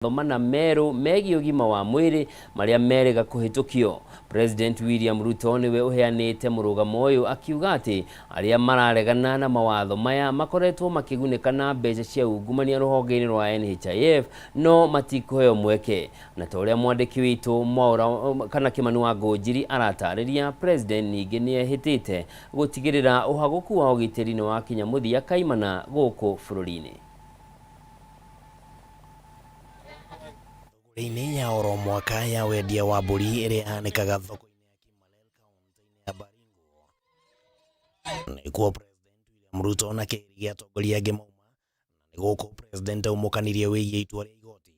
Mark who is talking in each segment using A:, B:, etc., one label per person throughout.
A: Mana merũ megiĩ ũgima wa mwĩrĩ marĩa merĩga kũhĩtũkio. President William Ruto nĩwe ũheanĩte mũrũgamo ũyũ akiuga atĩ arĩa mararegana na mawatho maya makoretwo makĩgunĩka na mbeca cia ungumania rũhonge-inĩ rwa NHIF no matikũheo mweke. Na ta ũrĩa mwandĩki witũ Mwaũra kana Kĩmani wa Ngũnjiri aratarĩria, President ningĩ nĩehĩtĩte gũtigĩrĩra ũhagũku wa ũgitĩri nĩ wakinya mũthia kaimana gũkũ bũrũri-inĩ.
B: Thũgũrĩ-inĩ ya oro mwaka ya wendia wa mbũri ĩrĩa ĩhanĩkaga thoko-inĩ ya Kimalel kaunti-inĩ ya Baringo nĩkuo President William Ruto na kĩrĩ gĩa atongoria angĩ mauma na nĩ gũkũ President aumũkanirie wĩgiĩ itua rĩa igoti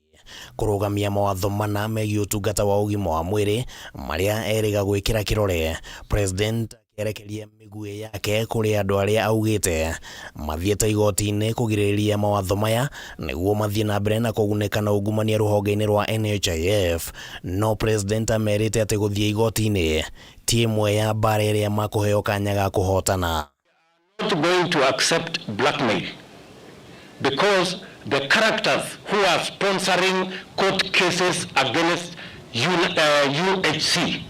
B: kũrũgamia mawatho mana megiĩ ũtungata wa ũgima wa mwĩrĩ marĩa erĩga gwĩkĩra kĩrore. President akĩerekeria mĩguĩ yake kũrĩ andũ arĩa augĩte mathiĩte igoti-inĩ kũgirĩrĩria mawatho maya nĩguo mathiĩ na mbere na kũgunĩka na ungumania rũhonge-inĩ rwa NHIF. No President amerĩte atĩ gũthiĩ igoti-inĩ ti ĩmwe ya mbara ĩrĩa makũheo kanya ga kũhotana.
C: Not going to accept blackmail because the characters who are sponsoring court cases against UHC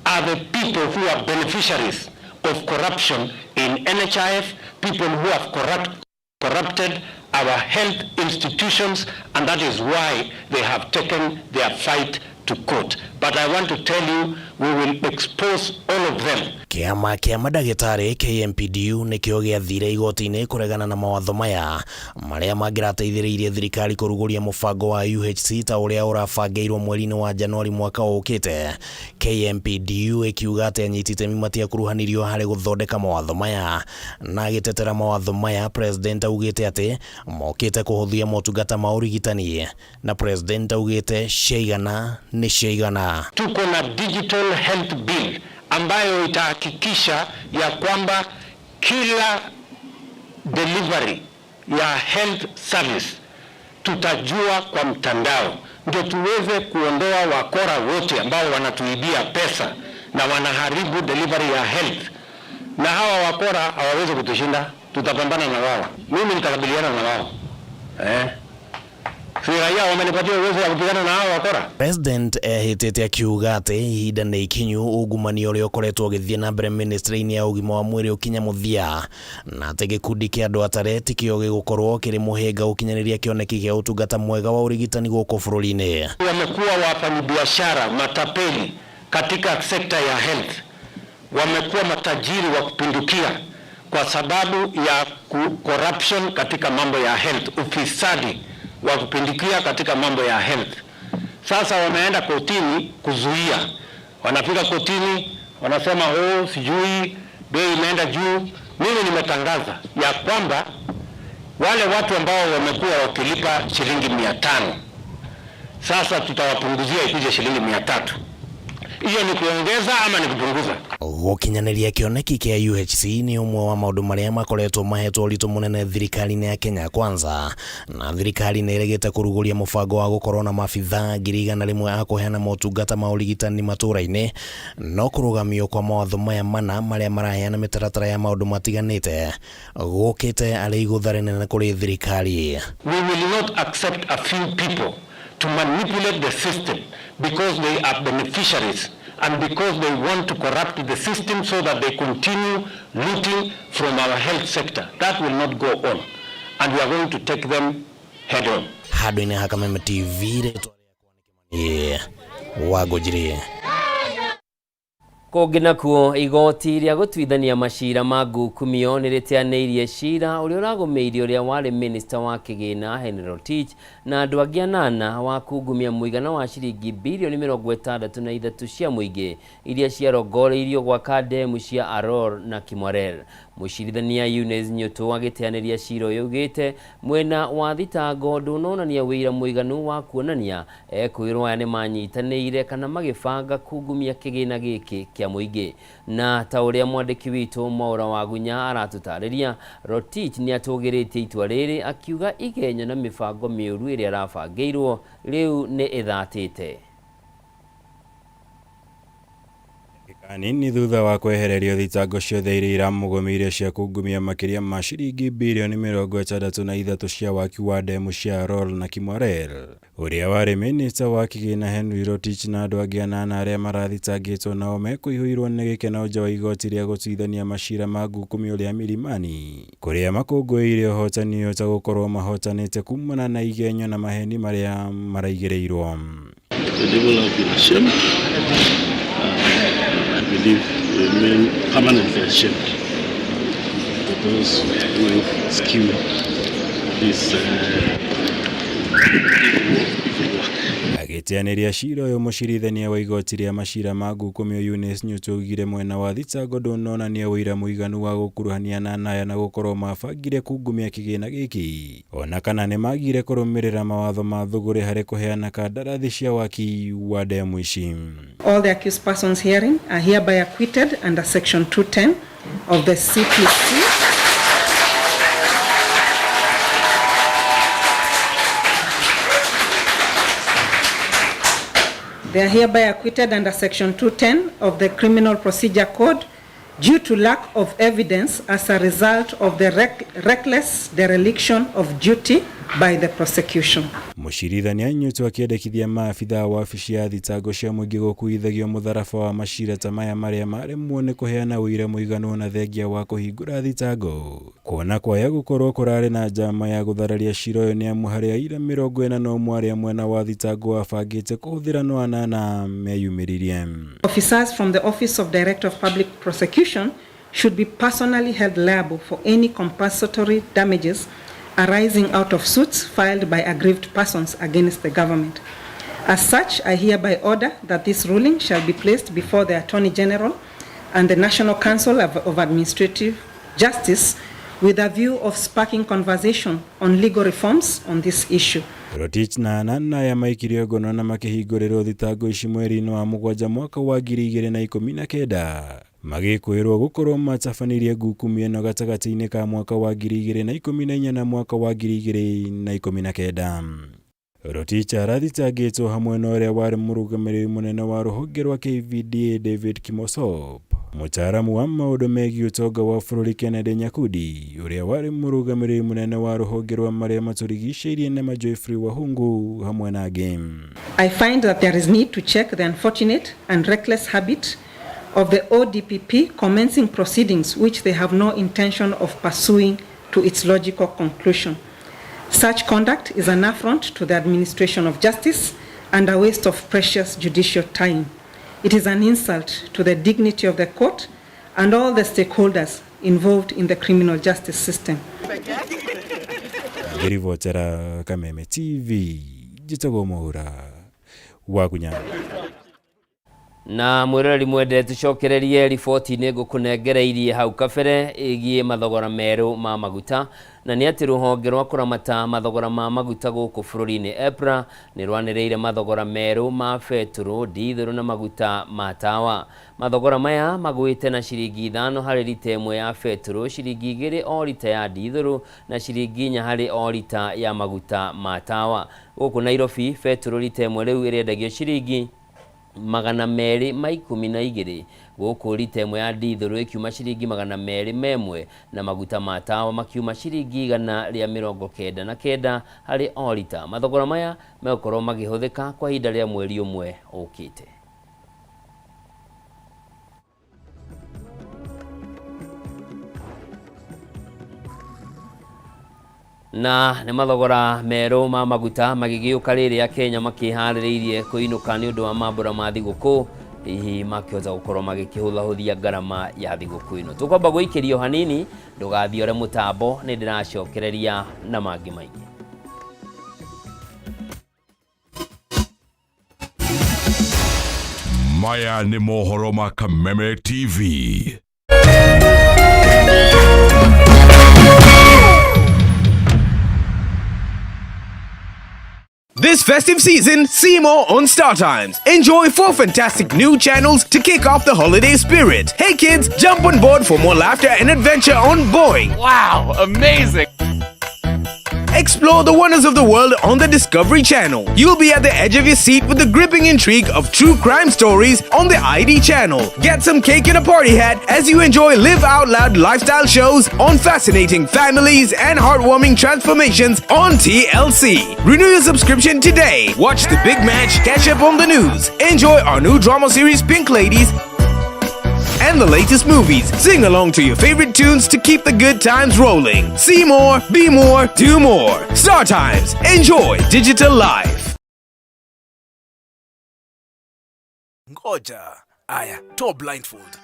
C: are the people who are beneficiaries of corruption in NHIF, people who have corrupted our health institutions, and that is why they have taken their fight to court. But I want to tell you, we will expose all of them.
B: Kĩama kĩa mandagĩtarĩ KMPDU nĩkĩo gĩathire igoti-inĩ kũregana na mawatho maya marĩa mangĩrateithĩrĩirie thirikari kũrugũria mũbango wa UHC ta ũrĩa ũrabangĩirwo mweri-inĩ wa Januari mwaka ũkĩte. KMPDU ĩkiuga atĩ anyiti itemi matiakuruhanirio harĩ gũthondeka mawatho maya. Na agĩtetera mawatho maya, President augĩte atĩ mokĩte kũhũthia motungata ma ũrigitani na President augĩte ciaigana nĩ ciaigana.
C: Tuko na digital health bill ambayo itahakikisha ya kwamba kila delivery ya health service tutajua kwa mtandao, ndio tuweze kuondoa wakora wote ambao wanatuibia pesa na wanaharibu delivery ya health. Na hawa wakora hawawezi kutushinda, tutapambana na wao. Mimi nitakabiliana na wao. Si raia wamenipatia uwezo wa kupigana na hawa wakora.
B: President ehĩtĩte akiuga atĩ ihinda nĩ ikinyu ungumania ũrĩa ũkoretwo ũgĩthiĩ na mbere ministry-inĩ ya ũgima wa mwĩrĩ ũkinye mũthia na atĩ gĩkundi kĩa andũ atare tikĩo gĩgũkorwo kĩrĩ mũhĩnga gũkinyanĩria kĩoneki kĩa ũtungata mwega wa ũrigitani gũkũ bũrũri-inĩ.
C: Wamekuwa wafanyabiashara matapeli katika sekta ya health, wamekuwa matajiri wa kupindukia kwa sababu ya corruption katika mambo ya health, ufisadi wa kupindukia katika mambo ya health. Sasa wameenda kotini kuzuia, wanafika kotini wanasema oh, sijui bei imeenda juu. Mimi nimetangaza ya kwamba wale watu ambao wamekuwa wakilipa shilingi 500 sasa tutawapunguzia ikuje shilingi 300. Hiyo ni kuongeza ama ni kupunguza?
B: Gũkinyanĩria kĩoneki kĩa UHC nĩ ũmwe wa maũndũ marĩa makoretwo mahetwo ũritũ mũnene thirikari-inĩ ya Kenya Kwanza, na thirikari nĩ ĩregete kũrugũria mũbango wa gũkorwo na maabithaa 100,000 a kũheana motungata ma ũrigitani matũũra-inĩ, no kũrũgamio kwa mawatho maya mana marĩa maraheana mĩtaratara ya maũndũ matiganĩte gũkĩte arĩ igũtha rĩnene kũrĩ thirikari.
C: We will not accept a few people to manipulate the system because they are beneficiaries and because they want to corrupt the system so that they continue looting from our health sector. That will not go on, and we are going to take them head on.
B: Handũ-inĩ ha Kameme TV, rĩtwa rĩakwa nĩ Kĩmani wa Ngũnjiri.
A: Kũngĩ nakuo, igoti rĩa gũtuithania macira ma ngukumio nĩ rĩteanĩirie cira ũrĩa ũragũmĩire ũrĩa warĩ minista wa kĩgĩna Henry Rotich na andũ angĩ anana wa kungumia mũigana wa ciringi birioni 63 cia mũingĩ iria ciarongoreirio gwaka ndemu cia Aror na Kimwarer. Mũcirithania Eunice Nyutu agĩteanĩria cira ũyũ augĩte mwena wa thitango ndũnonania wĩira mũiganu wa kuonania ekũĩrwo aya nĩmanyitanĩire kana magĩbanga kungumia kĩgĩna gĩkĩ kĩa mũingĩ. Na ta ũrĩa mwandĩki witũ Mwaũra Wagunya aratũtarĩria, Rotich nĩatũgĩrĩtie itua rĩrĩ akiuga igenyo na mĩbango mĩũru ĩrĩa arabangĩirwo rĩu nĩ ĩthatĩte.
D: Hanini thutha wa kwehererio thitango ciothe iria iramũgũmĩire cia kungumia makĩria ma ciringi birioni 63 cia waki wa ndemu cia Arror na Kimwarer. Ũrĩa warĩ minista wa kĩgĩna Henry Rotich na andũ angĩ anana arĩa marathitangĩtwo nao mekũihũirwo nĩ gĩkeno nja wa igoti rĩa gũtuithania macira ma ngukumio rĩa Milimani kũrĩa makũngũĩire ũhotani ũyũ ta gũkorwo mahotanĩte kumana na igenyo na maheni marĩa maraigĩrĩirwo.
E: The devil have been ashamed. I believe remain permanently ashamed for those who skew this evil work.
D: Agĩteanĩria cira ũyũ mũcirithania wa igoti rĩa macira ma ngukumio Eunice Nyutu augire mwena wa thitango ndũnonania ũira mũiganu wa gũkuruhania na Naya na gũkorwo mabangire kungumia kĩgĩna gĩkĩ ona kana nĩmagire kũrũmĩrĩra mawatho ma thũgũrĩ harĩ kũheana kandarathi cia waki wa ndemu ici.
F: All the accused persons herein are hereby acquitted under Section 210 of the CPC. They are hereby acquitted under Section 210 of the Criminal Procedure Code due to lack of evidence as a result of the reckless dereliction of duty by the prosecution.
D: Mũcirithania Nyutu akĩendekithia maabithaa wabici ya thitango cia mũingĩ gũkuithagio mũtharaba wa macira ta maya marĩa maremwo nĩ kũheana ũira mũiganu ona thengia wa kũhingũra thitango kuona kwaya gũkorwo kũrarĩ na njama ya gũthararia cira ũyũ nĩ amu harĩ aira 41 arĩa mwena wa thitango wabangĩte kũhũthĩra no anana meyumĩririe.
F: Officers from the Office of Director of Public Prosecution should be personally held liable for any compensatory damages arising out of suits filed by aggrieved persons against the government. As such, I hereby order that this ruling shall be placed before the Attorney General and the National Council of Administrative Justice with a view of sparking conversation on legal reforms on this issue.
D: Rotich na anana aya maikirio ngono na makĩhingũrĩrwo thitango ici mweri-inĩ wa mũgwanja mwaka wa 2019 magĩkwĩrwo gũkorwo matabanirie ngukumio ĩno gatagatĩ-inĩ ka mwaka wa 2014 na mwaka wa 2019. Rotich arathitangĩtwo hamwe na ũrĩa warĩ mũrũgamĩrĩri mũnene wa rũhonge rwa KVDA David Kimosop, mũtaaramu wa maũndũ megiĩ ũtonga wa bũrũri Kennedy Nyakundi, ũrĩa warĩ mũrũgamĩrĩri mũnene wa rũhonge rwa marĩa matũrigicĩirie nema Geoffrey Wahungu hamwe na angĩ.
F: I find that there is need to check the unfortunate and reckless habit of the ODPP commencing proceedings which they have no intention of pursuing to its logical conclusion. Such conduct is an affront to the administration of justice and a waste of precious judicial time. It is an insult to the dignity of the court and all the stakeholders involved in the criminal justice system.
D: Ngĩribotera Kameme TV, njĩtagwo Mwaura wa Kunyana.
A: Na mwĩroreri mwende tũcokererie riboti-inĩ ngũkũnengereirie hau kabere ĩgiĩ mathogora merũ ma maguta na nĩ atĩ rũhonge rwa kũramata mathogora ma maguta gũkũ bũrũri-inĩ EPRA nĩ rwanĩrĩire mathogora merũ ma betũrũ, ndithũrũ na maguta ma tawa. Mathogora maya magwĩte na ciringi 5 harĩ rita ĩmwe ya betũrũ, ciringi 2 o rita ya ndithũrũ na ciringi 4 harĩ o rita ya maguta ma tawa. Gũkũ Nairobi betũrũ rita ĩmwe rĩu ĩrendagio ciringi 212 gũkũ rita ĩmwe ya ndithũrũ ĩkiuma ciringi 201 na maguta ma tawa makiuma ciringi 199 harĩ o rita. Mathogora maya megũkorwo magĩhũthĩka kwa ihinda rĩa mweri ũmwe ũkĩte. Na nĩ mathogora merũ ma maguta magĩgĩũka rĩrĩa Kenya makĩharĩrĩirie kũinũka nĩ ũndũ wa mambũra ma thigũkũ hihi makĩhota gũkorwo magĩkĩhũthahũthia ngarama ya thigũkũ ĩno. Tũkwamba gũikĩrio hanini ndũgathiore mũtambo nĩ ndĩracokereria na mangĩ maingĩ.
G: Maya nĩ mohoro ma Kameme TV.
H: This festive season, see more on StarTimes. Enjoy 4 fantastic new channels to kick off the holiday spirit. Hey kids, jump on board for more laughter and adventure on Boeing.
I: Wow, amazing!
H: Explore the wonders of the world on the Discovery Channel. You'll be at the edge of your seat with the gripping intrigue of true crime stories on the ID Channel. Get some cake and a party hat as you enjoy Live Out Loud lifestyle shows on fascinating families and heartwarming transformations on TLC. Renew your subscription today. Watch the big match, catch up on the news, enjoy our new drama series Pink Ladies and the latest movies. Sing along to your favorite tunes to keep the good times rolling. See more, be more, do more. Star Times. Enjoy digital life.
I: Ngoja. Aya, toa blindfold.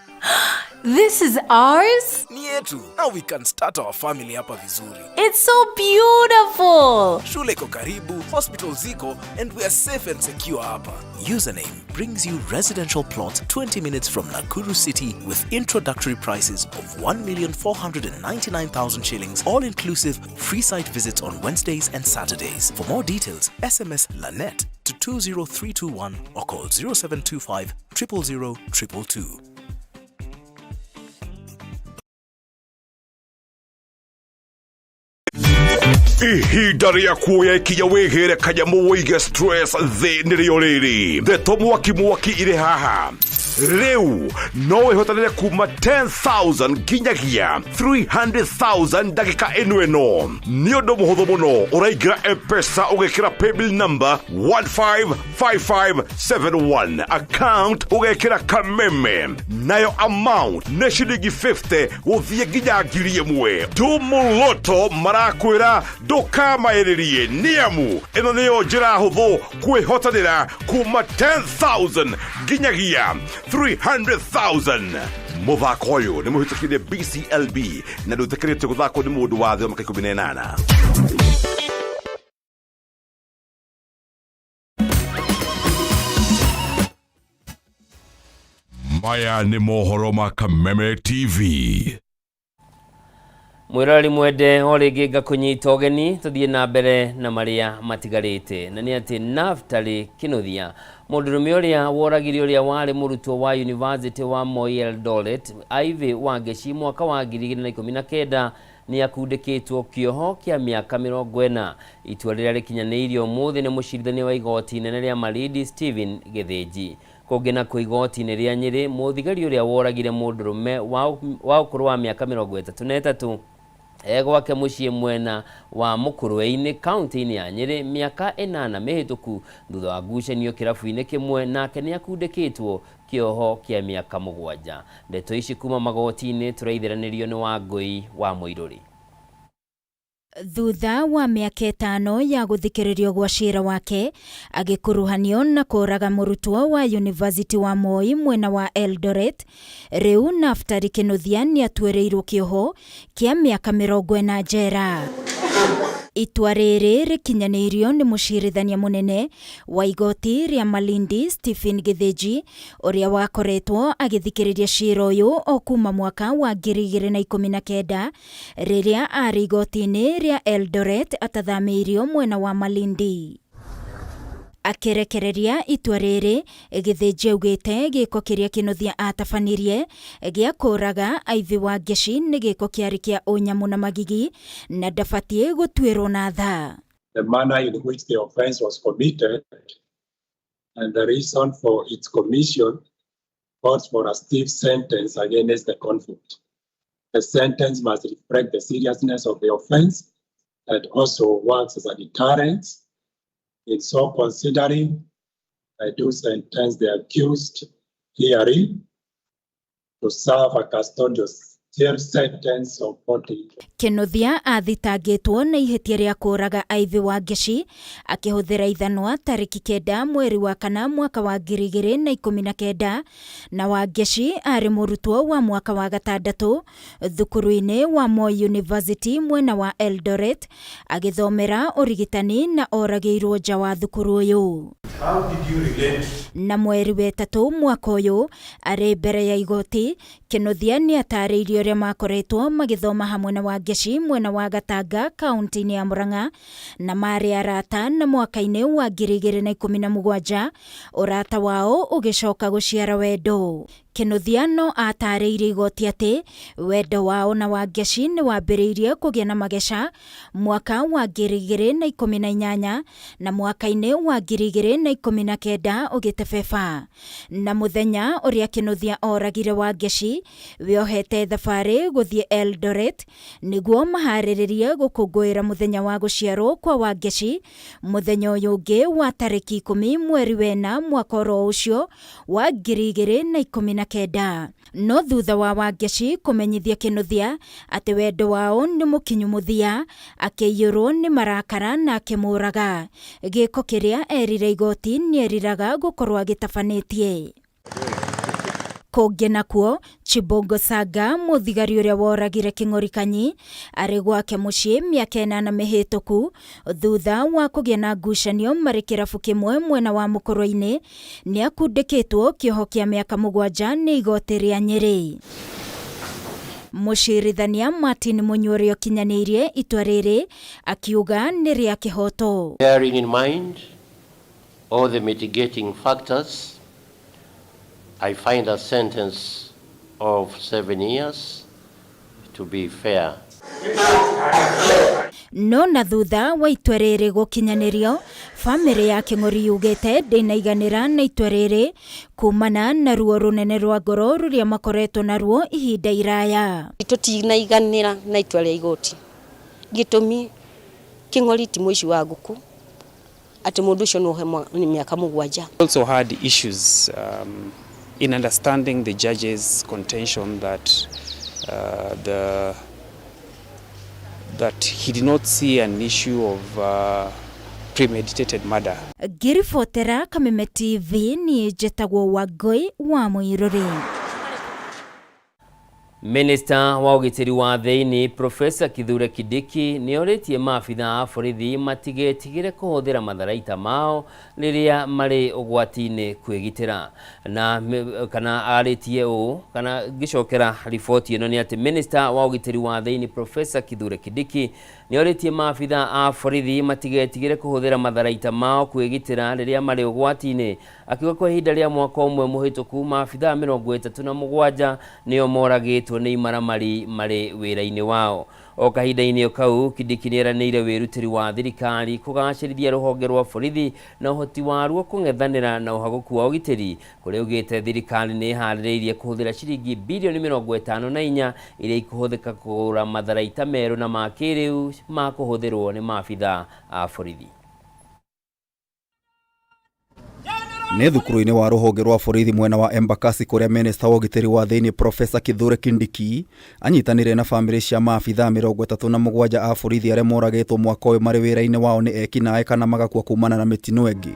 J: This is ours?
I: Ni yetu. Now we can start our family hapa vizuri.
J: It's so beautiful.
I: Shule iko karibu, hospital ziko and we are safe and secure hapa.
K: Username brings you residential plot 20 minutes from Nakuru City with introductory prices of 1,499,000 shillings, all inclusive, free site visits on Wednesdays and Saturdays. For more details, SMS LANET to 20321 or call 0725 000 222.
G: Ihinda rĩa kuoya ikinya wĩgĩre kanyamũ wĩige stress thĩ nĩrĩo rĩrĩ ndeto mwaki mwaki irĩ haha rĩu no wĩhotanĩre kuma 10,000 nginyagia 300,000 ndagĩka ĩno ĩno nĩ ũndũ mũhũthũ mũno ũraingĩra mpesa ũgekĩra paybill number 155571 account ũgekĩra kameme nayo amount nĩ ciringi 50 gũthiĩ nginya 1,000 tumũloto marakwĩra ndũkamaĩrĩrie nĩamu ĩno nĩyo njĩra hũthũ kwĩhotanĩra kuma 10,000 nginyagia 300,000 mũthako ũyũ nĩ mũhĩtũkire BCLB na ndũĩtĩkĩrĩtio gũthakwo nĩ mũndũ wa thĩ wa mĩaka 18. Maya nĩ mohoro ma Kameme TV.
A: Mwĩroreri mwende o rĩngĩ ngakũnyita ũgeni tũthiĩ na mbere na marĩa matigarĩte na nĩ atĩ Naftali Kinuthia mũndũrũme ũrĩa woragire ũrĩa warĩ mũrutwo wa University wa Moi Eldoret Ivy Wangeci mwaka wa 2019 nĩ akundĩkĩtwo kĩoho kĩa mĩaka 40. Itua rĩrĩa rĩkinyanĩirio ũmũthĩ nĩ mũcirithania wa igoti inene rĩa Malindi Stephen Gĩthĩnji. Kũngĩ nakuo igoti-inĩ rĩa Nyĩrĩ mũthigari ũrĩa woragire mũndũrũme wa ũkũrũ wa mĩaka 33 gwake mũciĩ mwena wa Mũkũrwe-inĩ kaunti-inĩ ya Nyĩrĩ mĩaka 8 mĩhĩtũku thutha wa ngucanio kĩrabu-inĩ kĩmwe nake nĩ akundĩkĩtwo kĩoho kĩa mĩaka 7. Ndeto ici kuma magoti-inĩ tũraithĩranĩrio nĩ Wangũi wa Mũirũri.
L: Thutha wa mĩaka 5 ya gũthikĩrĩrio gwa cira wake agĩkuruhanio na kũraga mũrutwo wa University wa Moi mwena wa Eldoret, rĩu Naftali Kinuthia nĩatuĩrĩirwo kĩoho kĩa mĩaka 40 njera. Itua rĩrĩ rĩkinyanĩirio nĩ mũcirithania mũnene wa igoti rĩa Malindi Stephen Gĩthĩnji ũrĩa wakoretwo agĩthikĩrĩria cira ũyũ o kuma mwaka wa 2019 rĩrĩa arĩ igoti-inĩ rĩa Eldoret atathamĩirio mwena wa Malindi. Akĩrekereria itua rĩrĩ, Gĩthĩnji augĩte gĩko kĩrĩa Kinuthia atabanirie gĩa kũraga Ivy Wangeci nĩ gĩko kĩarĩ kĩa ũnyamũ na magigi na ndabatiĩ gũtuĩrwo na tha.
M: The manner in which the offense was committed and the reason for its commission calls for a stiff sentence against the convict. The sentence must reflect the seriousness of the offense and also works as a deterrent. In so considering, I do sentence the accused herein to serve a custodial sentence of 40.
L: Kinuthia athitangĩtwo na ihĩtia rĩa kũraga Ivy Wangeci akĩhũthĩra ithanwa tarĩki 9 mweri wa 4 mwaka wa 2019 na Wangeci arĩ mũrutwo wa mwaka wa 6 thukuru-inĩ wa Moi University mwena wa Eldoret agĩthomera ũrigitani na oragĩirwo nja wa thukuru ũyũ. Na mweri wa 3 mwaka ũyũ arĩ mbere ya igoti Kinuthia nĩatarĩirie ũrĩa makoretwo magĩthoma hamwe na Wangeci mwena wa Gatanga kaunti-inĩ ya Murang'a na marĩ arata na mwaka-inĩ wa 2017 ũrata wao ũgĩcoka gũciara wendo. Kĩnuthia no atarĩirie igoti atĩ wendo wao na Wangeci nĩ wambĩrĩirie kũgĩa na mageca mwaka wa 2018 na mwaka-inĩ wa 2019 ũgĩtebeba. Na mũthenya ũrĩa Kĩnuthia oragire Wangeci wĩohete thabarĩ gũthiĩ Eldoret nĩguo maharĩrĩrie gũkũngũĩra mũthenya wa gũciarwo kwa Wangeci mũthenya ũyũ ũngĩ wa tarĩki 10 mweri wena mwaka oro ũcio wa 2019. No thutha wa Wangeci kũmenyithia Kĩnuthia atĩ wendo wao nĩ mũkinyu mũthia, akĩiyũrwo nĩ marakara na akĩmũraga. Gĩko kĩrĩa erire igoti nĩeriraga gũkorwo agĩtabanĩtie. Kũngĩ nakuo, Chibongo Saga, mũthigari ũrĩa woragire Kĩng'ori Kanyi arĩ gwake mũciĩ mĩaka 8 mĩhĩtũku thutha wa kũgĩa na ngucanio marĩ kĩrabu kĩmwe mwena wa Mũkũrwe-inĩ, nĩakundĩkĩtwo kĩoho kĩa mĩaka 7 nĩ igoti rĩa Nyĩrĩ. Mũcirithania Martin Munyua ũrĩa ũkinyanĩirie itua rĩrĩ akiuga nĩ rĩa kĩhoto.
N: Bearing in mind all the mitigating factors, I find a sentence of 7 years to be fair.
L: No na thutha wa itua rĩrĩ gũkinyanĩrio, bamĩrĩ ya Kĩng'ori yugĩte ndĩnaiganĩra na itua rĩrĩ kumana na ruo rũnene rwa ngoro rũrĩa makoretwo naruo ihinda iraya.
O: Tũtinaiganĩra na itua rĩa igoti. Gĩtũmi Kĩng'ori ti mũici wa ngũkũ, atĩ mũndũ ũcio no ohe mĩaka 7.
P: Also had issues in understanding the judge's contention that that he did not see an issue of premeditated murder.
L: Ngĩribotera Kameme TV niĩ njĩtagwo Wangũi wa Mũirũrĩ.
A: Minister wa ũgitĩri wa thĩinĩ Professor Kithure Kindiki nĩorĩtie maabitha a borithi matigetigĩre kũhũthĩra matharaita mao rĩrĩa marĩ ũgwati-inĩ kwĩgitĩra. Na kana arĩtie ũũ kana ngĩcokera riboti ĩno nĩ atĩ Minister wa ũgitĩri wa thĩinĩ Professor Kithure Kindiki nĩorĩtie maabitha a borithi matigetigĩre kũhũthĩra matharaita mao kwĩgitĩra rĩrĩa marĩ ũgwati-inĩ. Akiuga kwa ihinda rĩa mwaka ũmwe mũhĩtũku maabitha 37 nĩo moragĩtwo nĩ imaramari marĩ wĩra-inĩ wao. O kahinda-inĩ kau Kindiki nĩeranĩire wĩrutĩri wa thirikari kũgacĩrithia rũhonge rwa borithi na ũhoti waruo kũng'ethanĩra na ũhagũku wa ũgitĩri kũrĩa augĩte thirikari nĩ ĩharĩrĩirie kũhũthĩra ciringi bilioni 54 iria ikũhũthĩka kũgũra matharaita merũ na ma kĩrĩu ma kũhũthĩrwo nĩ maabitha a borithi.
Q: Nĩ thukuru-inĩ wa rũhonge rwa borithi mwena wa Embakasi kũrĩa Minister wa ũgitĩri wa thĩinĩ Professor Kithure Kindiki anyitanĩire na bamĩrĩ cia maabitha 37 a borithi arĩa moragĩtwo mwaka ũyũ marĩ wĩra-inĩ wao nĩ ekinaĩ kana magakua kumana na mĩtino ĩngĩ.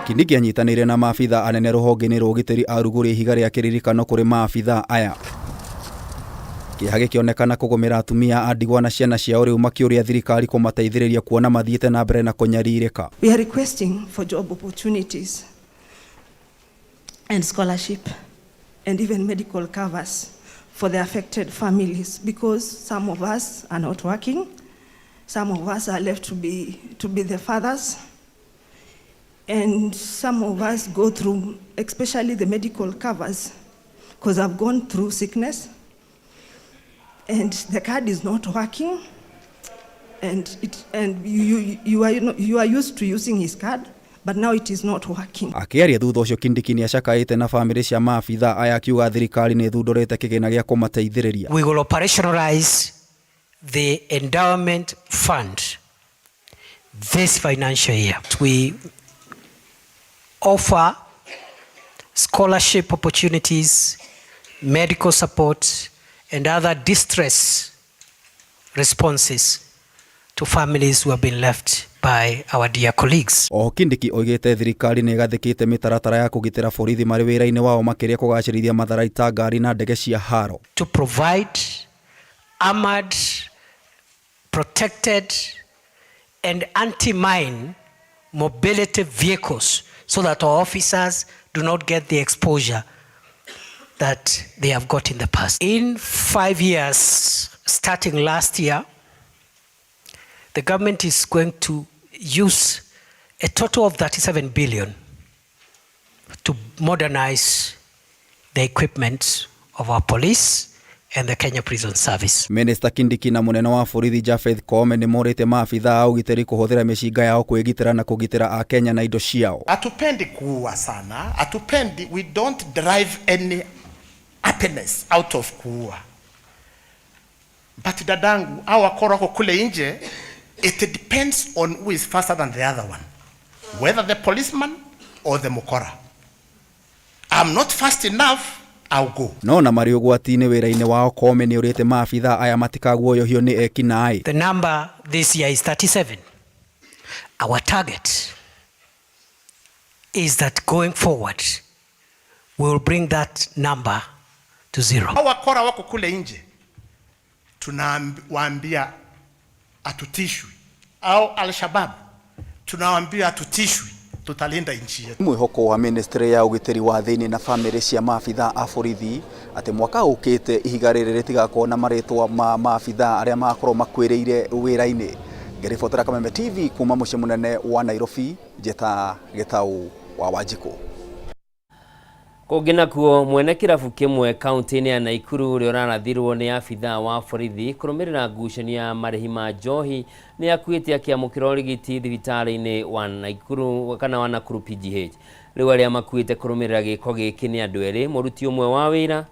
Q: Kindiki anyitanĩire na maabitha anene rũhonge-inĩ rwa ũgitĩri arugũria ihiga rĩa kĩririkano kũrĩ maabitha aya. Kĩeha gĩkĩonekana kũgũmĩra atumia a ndigwa na ciana ciao rĩu makĩũria thirikari kũmateithĩrĩria kuona mathiĩte na mbere na kũnyarirĩka.
R: We are requesting for job opportunities and scholarship and even medical covers for the affected families, because some of us are not working, some of us are left to be the fathers, and some of us go through, especially the medical covers, because I've gone through sickness and the card is not working, and you are used to using his card, but now it is not working.
Q: Akĩaria thutha ũcio Kindiki nĩacakaĩte na bamĩrĩ cia maabitha aya akiuga thirikari nĩ ĩthundũrĩte kĩgĩna gĩa kũmateithĩrĩria.
S: We will operationalize the endowment fund this financial year. We offer scholarship opportunities, medical support, and other distress responses to families who have been left by our dear colleagues.
Q: Oho Kindiki oigĩte thirikari nĩ ĩgathĩkĩte mĩtaratara ya kũgitĩra borithi marĩ wĩra-inĩ wao makĩria kũgacĩrithia matharaita, ngari na ndege cia haro.
S: To provide armored, protected and anti-mine mobility vehicles so that our officers do not get the exposure that they have got in the past. In 5 years, starting last year, the government is going to use a total of 37 billion to modernize the equipment of our police and the Kenya Prison Service.
Q: Minister Kindiki na munene wa borithi Japheth Koome nĩ morĩte maabithaa a ũgitĩri kũhũthĩra mĩcinga yao kwĩgitĩra na kũgitĩra akenya na indo ciao.
T: Hatupendi kuua sana, hatupendi, we don't derive any happiness out of kuua. But dadangu, hao wakora wako kule nje, it depends on who is faster than the other one, whether the policeman or the mukora. I'm not fast enough, I'll go.
Q: No na marĩ ũgwati-inĩ wĩra-inĩ wao Koome nĩ ũrĩte maabithaa aya matikaguoyohio nĩ eki-naĩ.
S: The number this year is 37. Our target is that going forward, we will bring that number to zero.
T: Hao wakora wako kule nje, tunawaambia hatutishwi, au Al-Shabaab tunawaambia hatutishwi, tutalinda nchi yetu.
Q: Mwĩhoko wa ministry ya ũgitĩri wa thĩinĩ na bamĩrĩ cia maabithaa a borithi atĩ mwaka ũkĩte ihiga rĩrĩ rĩtigakorwo na marĩtwa ma maabithaa arĩa magakorwo makuĩrĩire wĩra-inĩ. Ngĩribotera Kameme TV kuma mũciĩ mũnene wa Nairobi, njĩta Gĩtaũ wa Wanjikũ.
A: Kũngĩ nakuo mwene kĩrabu kĩmwe kaunti-inĩ ya Naikuru ũrĩa ũrarathirwo nĩ abithaa wa borithi kũrũmĩrĩra ngucanio ya marĩhi ma njohi nĩ akuĩte akĩamũkĩra ũrigiti thibitarĩ-inĩ wa Naikuru kana wa Nakuru PGH. Rĩu arĩa makuĩte kũrũmĩrĩra gĩko gĩkĩ nĩ andũ erĩ, mũruti ũmwe wa wĩra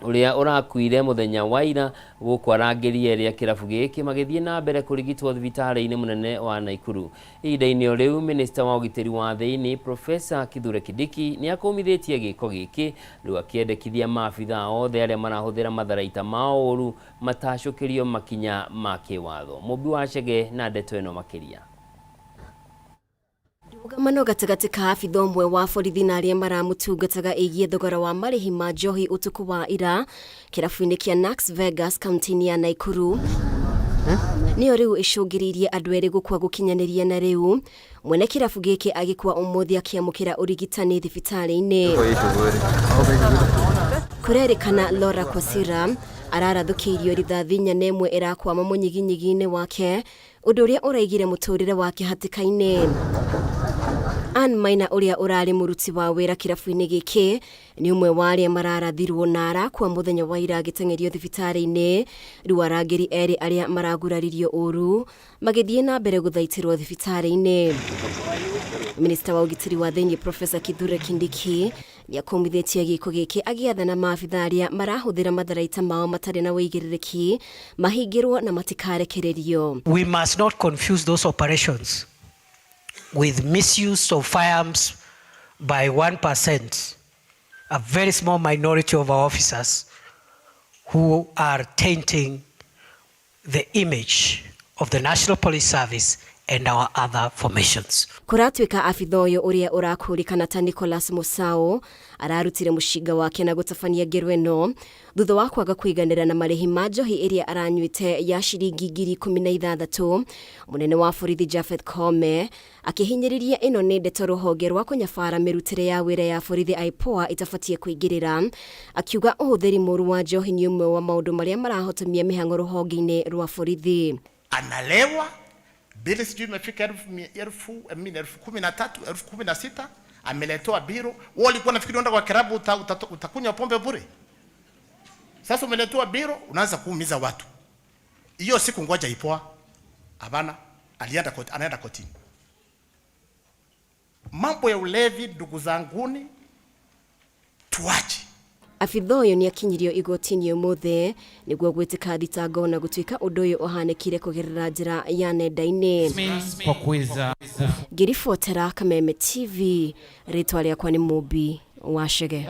A: ũrĩa ũrakuire mũthenya wa ira gũkũ arangĩri erĩ a kĩrabu gĩkĩ magĩthiĩ na mbere kũrigitwo thibitarĩ-inĩ mũnene wa Naikuru. Ihinda-inĩ o rĩu minista wa ũgitĩri wa thĩinĩ Profesa Kithure Kindiki nĩ akũmithĩtie gĩko gĩkĩ rĩu akĩendekithia maabithaa othe arĩa marahũthĩra matharaita mao ũru matacũkĩrio makinya ma kĩwatho. Mũmbi wa Chege na ndeto ĩno makĩria.
U: Ndũgamano gatagatĩ ka abitha ũmwe wa borithi na arĩa maramũtungataga ĩgiĩ thogora wa marĩhi ma njohi ũtukũ wa ira kĩrabu-inĩ kĩa Nax Vegas kaunti-inĩ ya Naikuru nĩyo rĩu ĩcũngĩrĩirie andũ erĩ gũkua gũkinyanĩria na rĩu mwene kĩrabu gĩkĩ agĩkua ũmũthĩ akĩamũkĩra ũrigitani thibitarĩ-inĩ. Kũrerĩkana Laura Kwasira ararathũkĩirio rithathi 4 ĩrakwama mũnyiginyigi-inĩ wake ũndũ ũrĩa ũraigire mũtũrĩre wake hatĩka-inĩ. Ann Maina ũrĩa ũrarĩ mũruti wa wĩra kĩrabu-inĩ gĩkĩ nĩ ũmwe wa arĩa mararathirwo na arakua mũthenya wa ira agĩteng'erio thibitarĩ-inĩ. Rĩu arangĩri erĩ arĩa maraguraririo ũru magĩthiĩ na mbere gũthaitĩrwo thibitarĩ-inĩ. Minista wa ũgitĩri wa thĩinĩ Profesa Kithure Kindiki nĩakũmithĩtie gĩko gĩkĩ agĩathana maabithaa arĩa marahũthĩra matharaita mao matarĩ na ũigĩrĩrĩki mahingĩrwo na matikarekererio.
S: We must not confuse those operations with misuse of firearms by 1%, a very small minority of our officers who are tainting the image of the National Police Service and our other formations.
U: Kũratuĩka abitha ũyũ ũrĩa ũrakũrĩkana ta Nicholas Musau ararutire mũcinga wake na gũtabania ngero ĩno thutha wa kwaga kũiganĩra na marĩhi ma njohi ĩrĩa aranyuĩte ya ciringi 16,000. Mũnene wa borithi Japheth Koome akĩhinyĩrĩria ĩno nĩ ndeto rũhonge rwa kũnyabara mĩrutĩre ya wĩra ya borithi IPOA ĩtabatiĩ kũingĩrĩra, akiuga ũhũthĩri mũru wa njohi nĩ ũmwe wa maũndũ marĩa marahotomia mĩhang'o rũhonge-inĩ rwa borithi.
T: Analewa bili sijui imefika 13,000, 16,000, ameletewa biro. Wewe ulikuwa unafikiri unaenda kwa kirabu utakunywa pombe bure? Sasa umeletewa biro unaanza kuumiza watu. Hiyo siku ngoja IPOA. Hapana, alienda koti, anaenda kotini. Mambo ya ulevi ndugu zanguni tuache.
U: Abitha ũyũ nĩakinyirio igoti-inĩ ũmũthĩ nĩguo gwĩtĩka thitango na gũtuĩka ũndũ ũyũ ũhanĩkire kũgerera njĩra ya nenda-inĩ.
V: Kwa kuweza
U: Ngĩribotera Kameme TV, rĩtwa rĩakwa nĩ Mũmbi wa Chege.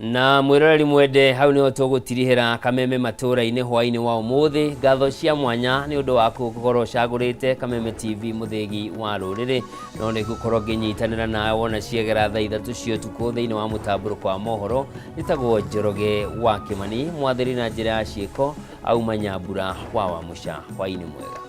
A: Na mwĩroreri mwende hau nĩho tũgũtirihĩra Kameme matũra-inĩ hwaĩ-inĩ wa ũmũthĩ. Ngatho cia mwanya nĩ ũndũ waku gũkorwo ũcagũrĩte Kameme TV mũthĩgi wa rũrĩrĩ, no nĩ ngũkorwo ngĩnyitanĩra nawe wona ciegera thaa 3 cia ũtukũ thĩinĩ wa mũtambũrũko wa mohoro. Njĩtagwo Njoroge wa Kĩmani, mwathĩri na njĩra ya ciĩko auma Nyambura wa Wamũca. Hwaĩ-inĩ mwega.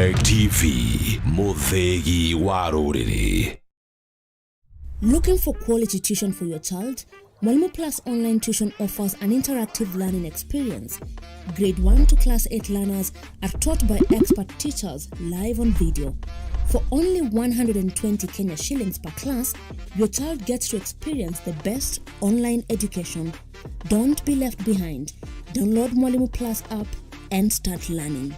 G: Kameme TV, mũthĩgi wa rũrĩrĩ.
C: Looking for quality tuition for your child? Mwalimu Plus Online Tuition offers an interactive learning experience. Grade 1 to Class 8 learners are taught by expert teachers live on video. For only 120 Kenya shillings per class, your child gets to experience the best online education. Don't be left behind. Download Mwalimu Plus app and start learning.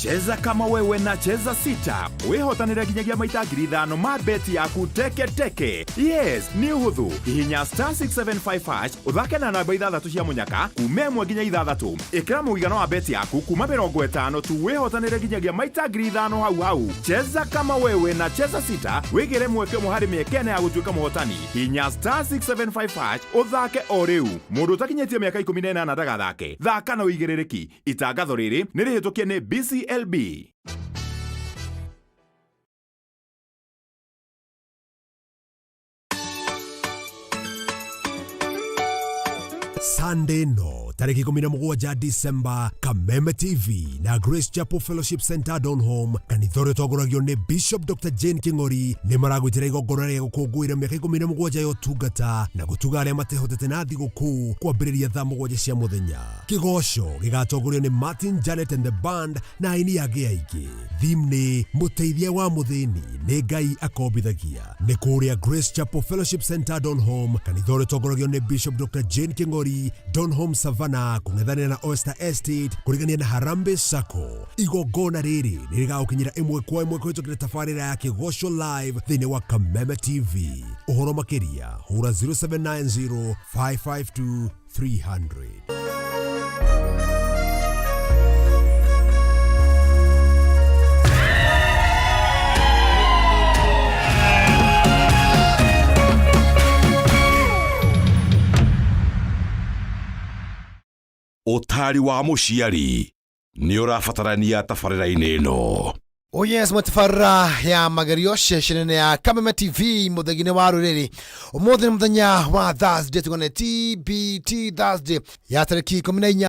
V: Cheza kama wewe na Cheza Sita wihotanire nginyagia maita 5,000 ma beti yaku teke teke. Yes, nĩ ũhũthũ. Hihinya *675 hash ũthake na namba ithathatũ cia mũnyaka kuma 1 nginya 6. Ĩkĩra mũigana wa beti yaku kuma 50 tu wihotanire nginyagia maita 5,000 hau hau. Cheza kama wewe na Cheza Sita wĩgĩre mweke ũmwe harĩ mĩeke ĩna ya gũtuĩka mũhotani. Hihinya *675 hash ũthake o rĩu. Mũndũ ũtakinyĩtie mĩaka 18 ndagathake. Thaka na ũigĩrĩrĩki. Itangatho rĩrĩ nĩ rĩhĩtũkie nĩ BCLB.
W: Sunday no tarĩki 17 December, Kameme TV na Grace Chapel Fellowship Center Donholm, kanitha ũrĩa ũtongoragio nĩ Bishop Dr Jane King'ori, nĩ maragwĩtĩra igongona rĩa gũkũngũĩra mĩaka 17 ya ũtungata na gũtuga arĩa matehotete na thigũkũ kwambĩrĩria thaa 7 cia mũthenya. Kĩgoco gĩgatongorio nĩ Martin Janet and the band na aini angĩ aingĩ. Theme nĩ mũteithia wa mũthĩni nĩ Ngai akombithagia. Nĩ kũrĩa Grace Chapel Fellowship Center Donholm, kanitha ũrĩa ũtongoragio nĩ Bishop Dr Jane King'ori, Donholm Savannah, kũng'ethanĩra na Oyster Estate, kũrigania na Harambee Sacco. Igongona rĩrĩ nĩ rĩgagũkinyĩra ĩmwe kwa ĩmwe kũhĩtũkĩra tabarĩra ya Kĩgoco Live thĩinĩ wa Kameme TV. Ũhoro makĩria hũra 0790 552 300.
G: Ũtari wa mũciari nĩ ũrabatarania tabarĩra-inĩ ĩno.
X: Oh yes, matabarĩra ya magerio ceceni ya Kameme TV, mũthegi-inĩ wa rũrĩrĩ. Ũmũthĩ nĩ mũthenya wa Thursday, tugane TBT Thursday ya tarĩki 14.